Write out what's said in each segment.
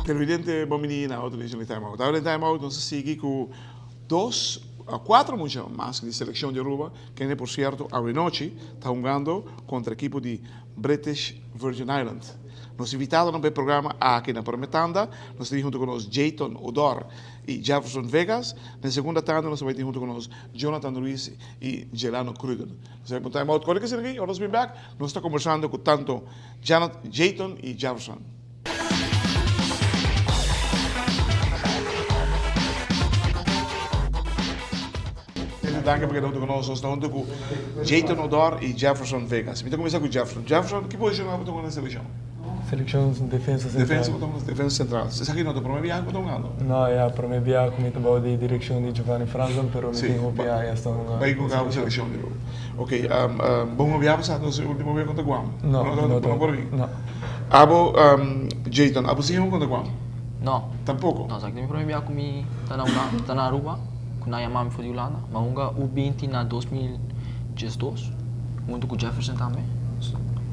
Televidente bon bini na otro edicion di Time Out. Awe den Time Out nos ta sigui cu dos a cuatro mucha mas di seleccion di Aruba, kende por cierto awe nochi ta hungando contra ekipo di British Virgin Island. Nos invitadonan pa e programa aki na prome tanda, nos tin hunto cu nos Jayton Odor y Jefferson Vegas. Na e segunda tanda nos ta bay tin hunto cu nos Jonathan Ruiz y Jelano Cruden. Nos ta bay pa un time out kore ki ora nos bin bek nos ta conversando cu tanto Jayton y Jefferson. Danki pa keda huntu ku nos. Nos ta huntu ku Jayton Odor i Jefferson Vegas. Mi ta kuminsá ku Jefferson. Jefferson, ki posishon abo ta hunga na selekshon? Selekshon defensa sentral. Defensa bo ta hunga, defensa sentral. Esaki no ta promé biaha ku bo ta hungando? No, ya, promé biaha ku mi ta bou di direkshon di Giovanni Franzen, pero mi tin hopi añas ta hunga. Bai hunga ku selekshon di Aruba. Ok, bo hunga biaha pasá, nos e ultimo bia kontra Guam? No, no ta. No por bin? No. Abo, Jayton, abo si hunga kontra Guam? No. Tampoko? No, esaki ta mi promé biaha ku mi ta na Aruba. Ku nan yama mi for di Hulanda. Mi a hunga U20 na 2012 huntu ku Jefferson tambe.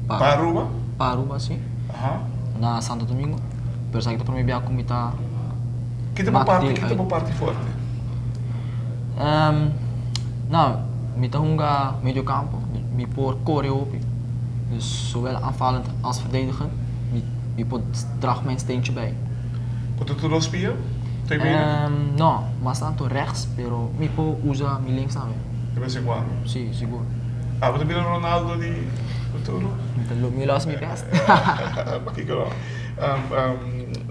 Pa Aruba? Pa Aruba, si. Na Santo Domingo. Pero esaki ta prome bia ku mi ta Ki ta bo parti, ki ta bo parti fuerte? No, mi ta hunga medio kampo. Mi por kore hopi. Dus zowel aanvallend als verdedigend. Mi por draag mijn steentje bij. Bo ta tur dos pia? Tweebenig? No, mas tanto rechts, pero mi por usa mi links tambe. De bes en cuando? Si, sigur. Abo ta bira Ronaldo di futuro? Mi ta mi lo haci mi best. Pakico no?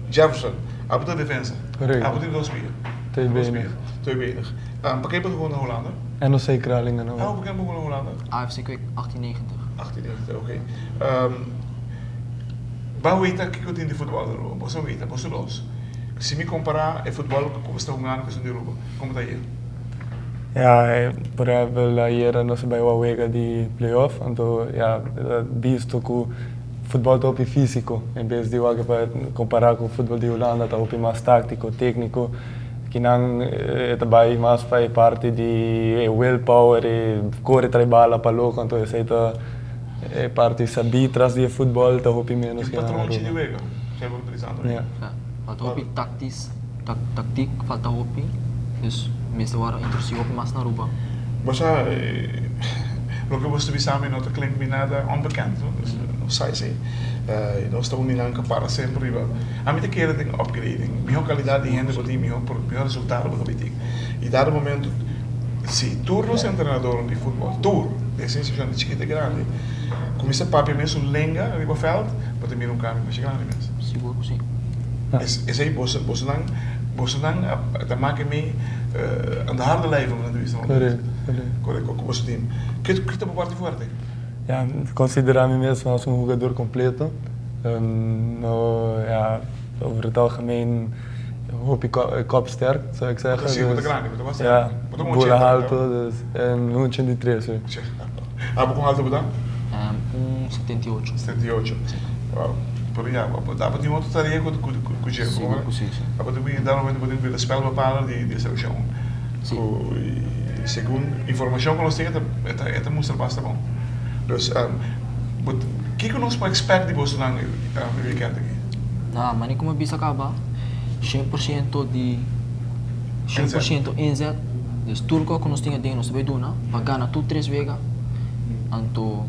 Jefferson, abo ta defensa? Correcto. Abo tin dos pia? Tweebenig. Tweebenig. Pakico bo ta hunga na Hulanda? NOC Kralingen. Ah, pakico bo hunga na Hulanda? AFC Quick, 1890. 1890, oké. Ba weta kiko tin di futbòl na Aruba? Boso weta, boso los. Si mi kompará e futbòl ku bo sta hungando ku esun di Aruba, komo ta ayer? Ya, por ehèmpel ayer nos a bai wak wega di play-off, anto ya bisto ku futbòl ta hopi físiko en bes di wak pa kompará ku futbòl di Hulanda ta hopi mas táktiko, tékniko. Kinan e ta bai mas pa e parti di e willpower, e kore trai bala pa loko, anto esei ta. E parti sabí tras di e futbòl ta hopi ménos ke na Aruba. Patronchi di wega ke bo utilizando ei. Ja, falta hopi taktis, taktik falta hopi, dus mester wòrdu introdusi hopi mas na Aruba. Bo sa, loke bo sta bisa mi no ta klink mi nada onbekend, no, dus no sa esei. Nos ta uni nan ku para semper riba, ami ta kere den upgrading, mihó kalidat di hende bo tin, mihó resultado bo ta bay tin. I dado momento si tur nos entrenadornan di futbòl, tur, den sensacion di chikito i grandi, cuminsa papia mesun lenga riba veld, bo ta mira un cambio masha grandi mes. Sigur cu si. Esey boso, bosonan, bosonan ta maka mi aan de harde lijve, como nan ta bisa. Correcto, correcto. Correcto, cu boso team. Ke ta bo parti fuerte? Ya, mi ta considera mi mes mas un hugador completo. No, ya, over het algemeen hopi kop sterk, zou ik zeggen. Si, bo ta grandi, bo ta basta grandi. Bo ta Ja, un bola ochenta, halto, dus un 83, sí. Abo kon halto bo ta? Un 78. 78. Wow. Pero ya, bo ta tin otro tarea ku ku dje, Sigur ku si, si. Abo tin ku dado momento bo tin ku bira spelbepaler di e selekshon. Si. Ku segun informashon ku nos tin e ta e ta mustra basta bon. Dus bo kiko nos por expect di bosonan e weekend aki? Na mane ku mi a bisa kaba, 100% di 100% inzet, dus tur kos ku nos tin aden nos ta bai duna pa gana tur tres wega, anto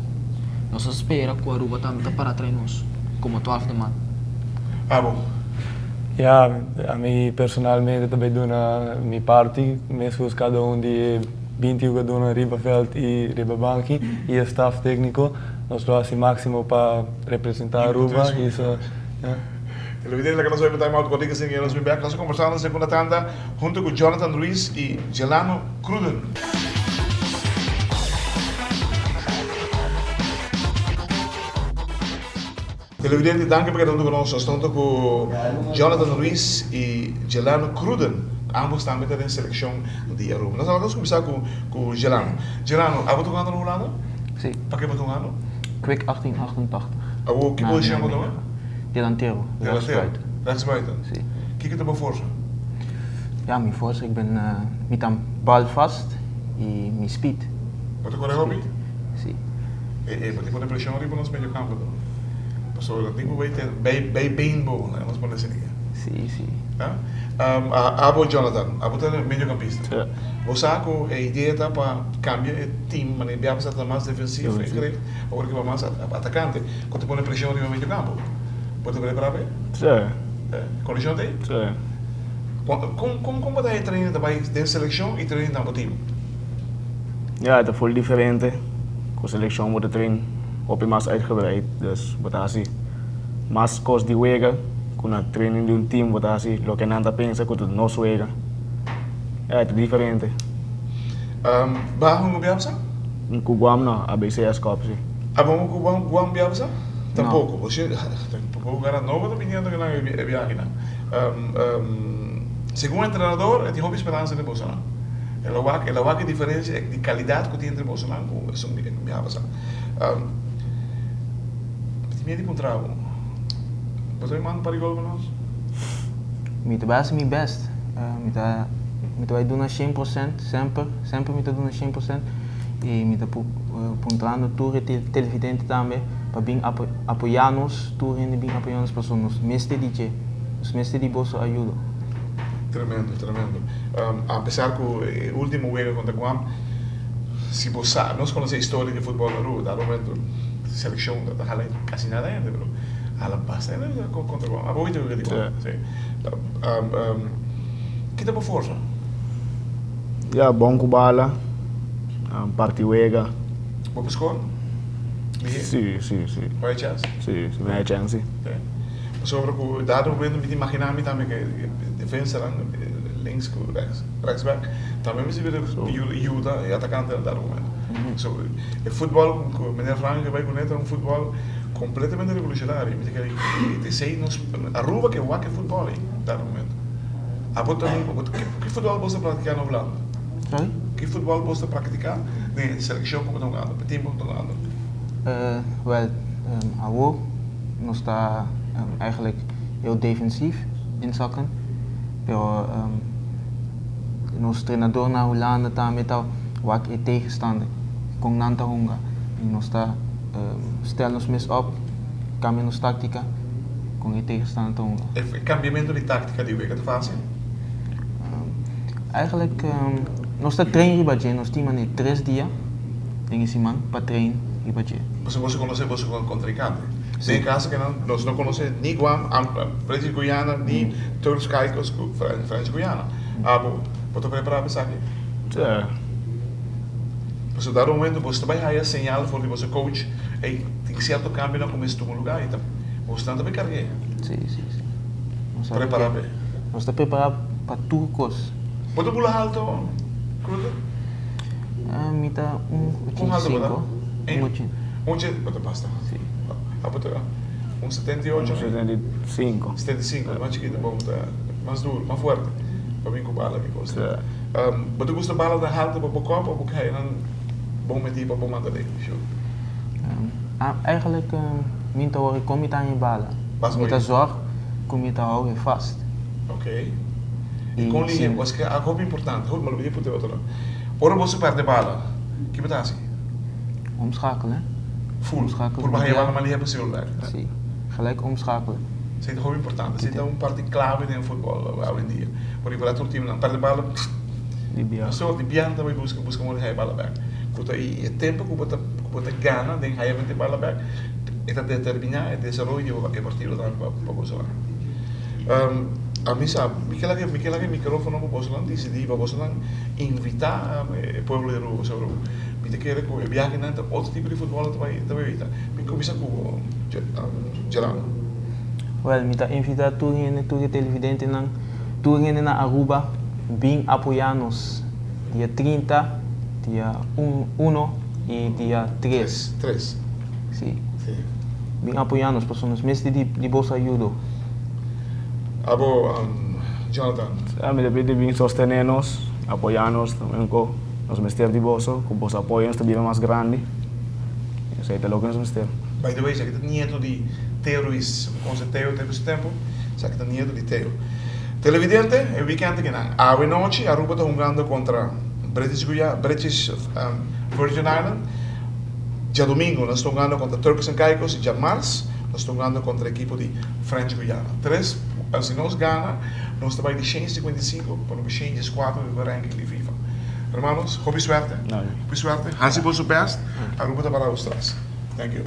nos a spera ku Aruba tambe ta para trai nos komo twaalfde man. Abo? Ya, ami personalmente ta bai duna mi parti, meskos kada un di e binti hugadónan riba vèlt i riba banki i e staf tékniko, nos lo hasi máksimo pa representá Aruba i so, ya. Televidente laga nos bai pa time out kòrtiku sin nos bin bèk. Nos a kombersá na segunda tanda huntu ku Jonathan Ruiz i Jelano Cruden. Televidente danki pa keda huntu ku nos. Nos ta huntu ku Jonathan Ruiz i Jelano Cruden. Ambos tambe ta den selekshon di Aruba. Nos a kuminsá ku Jelano. Jelano, abo ta hungando na Hulanda? Si. Pa ke bo ta hungando? Quick 1888. Awor ki posishon bo tuma? Delantero, Delantero, rechtsbuiten. Si. Kiko ta bo forsa? Ja, mi forsa ik ben mi ta bal vast y mi speed. Bo ta kore hopi? Si. E bo tin pone preshon riba nos medio kampo to. Pasobra nan tin ku bay bay bay been bo, laga nos pone asina. Si, si. Abo Jonathan, abo ta mediocampista. Bo sa ku e idea ta pa kambia e team manera bia ta mas defensivo i gericht, awor ke bo mas atakante ku ta pone preshon riba mediocampo. Bo ta prepara pa e? Si. Kondishon ta ei? Si. Kon kon bo ta e trainer ta bai den selekshon i trainer na bo team? Ya, e ta ful diferente. Ku selekshon bo ta train hopi mas uitgebreid, dus bo ta hasi mas kos di wega ku na training di un team bo ta hasi loke nan ta pensa ku ta nos wega. Ya, e ta diferente. Ba hunga biabsa? Ku Guam no, ABCS Cup si. Abo hunga ku Guam biabsa? Tampoco. Bo si tampoco gara nobo ta biniendo ku nan e biahenan. Segun e entrenador e tin hopi speransa den bosonan. El a wak el a wak e diferencia di calidad ku tin entre bosonan ku esun biabsa. Mi tin miedu di puntra bo. Bo ta bai manda un par di gol pa nos? Mi ta bai hasi mi best. Mi ta mi ta bai duna 100% semper, semper mi ta duna 100% i mi ta puntrando tur e televidente tambe pa bin apoya nos, tur hende bin apoya nos pasobra nos mester di dje, nos mester di boso ayudo. Tremendo, tremendo. Apesar ku e ultimo wega kontra Guam, si bo sa, nos konosé historia di futbòl na Aruba, dado momento selekshon ta hala kasi nada hende, pero hala basta hende kontra Guam. Abo wita wega di Guam? Si. Kita bo forsa? Ya, bon ku bala, parti wega. Bo por skor? Si, si, si. Bo hay chèns? Si, si mi hay chèns, si. Pasobra ku dado momento mi ta imaginá mi tambe ke defensanan links ku rechts, rechtsback, tambe mester bira yuda e atakante na dado momento. So, e futbòl ku meneer Frank a bai kuné ta un futbòl kompletamente revolushonario. Mi ta kere i esei nos Aruba ke wak e futbòl ei dado momento. Abo ta ki futbòl bo ta praktiká na Hulanda? Sorry? Ki futbòl bo ta praktiká den e selekshon ku bo ta hungando, e tim ku bo ta hungando? Wèl, awor nos ta eigenlijk heel defensief inzakken, pero nos trenador na Hulanda tambe ta wak e tegenstander, kon nan ta hunga i nos ta stel nos mes op, kambia nos taktika kon e tegenstander ta hunga. E kambiamentu di taktika di wega ta fasil? Eigenlijk nos ta train riba dje, nos tin manera tres dia den e siman pa train riba dje. Pasobra boso konosé boso kontrinkante. Den e kaso ke nan nos no konosé ni Guam, British Guyana, ni Turks Caicos ku French Guyana. Abo, bo ta prepará pa esaki? Sí. Pasobra dado momento boso ta bai haya señal for di boso coach, ey, tin sierto kambionan ku mester tuma lugá i ta bosonan ta bai karg'é. Sí, sí, sí. Prepará p'e. Nos ta prepará pa tur kos. Bo ta bula halto, Kruger? Mi ta un 85. Un 85. Un 85, bo ta basta. Si. Abo ta un 78? Un 75. 75, mas chikito, bo ta mas duro, mas fuerte pa bin ku bala ki kos. Bo ta gusta bala den halto pa bo kòp òf bo ke haya nan bon metí pa bo manda den shoot? Eigenlijk mi ta wòrdu kon mi ta haña bala. Mi ta zòrg ku mi ta hou e vast. Ok. I kon lihe, paske algu hopi importante, hopi, mi lo bini puntra e otro nan. Ora bo su pèrdè bala, ki bo ta hasi? Omschakelen. Full. Omschakelen. Purba haña bala mas lihe posibel bèk. Si. Gelijk omschakelen. Esei ta hopi importante. Esei ta un parti klave den futbòl awendia. Por ejemplo, tur timnan pèrdè bala, Di biaha. Pastor, di biaha nan ta bai buska, buska modo di haña bala bèk. Ku ta i e tempu ku bo ta ku bo ta gana den haña e bala bèk, e ta determiná e desaroyo di e partido tambe pa boso nan. Ami sa, mi ke laga mi ke laga e mikrofono pa bosonan disidí, pa bosonan invitá e pueblo di Aruba pasobra mi ta kere ku e biahenan ta otro tipo di futbòl ta bai ta bai bita. Mi kuminsá ku bo, Gerardo. Wèl, mi ta invitá tur hende, tur e televidentenan, tur hende na Aruba bin apoyá nos dia 30, dia uno i dia tres. Tres. Sí. Bin apoyá nos pasobra nos mester di boso ayudo. Abo, Jonathan. Mi ta pidi bin sostené nos, apoyá nos tambe ku nos mester di boso, ku boso apoyo nos ta bira mas grandi. Esei ta loke nos mester. By the way, esaki ta nieto di Theo Ruiz. Mi conoce Theo tempo su tempo. Esaki ta nieto di Theo. Televidente, e weekend aki nan. Awe nochi Aruba ta hungando contra British Guya, British Virgin Island. Djadomingo nos ta hungando contra Turks and Caicos y djamars nos ta hungando contra ekipo di French Guyana. Tres, si nos gana, nos ta bai di 155 pa number 114 riba ranking di FIFA. Hermanos, hopi suerte. Hopi suerte. Haci boso best. Aruba ta para bos tras. Thank you.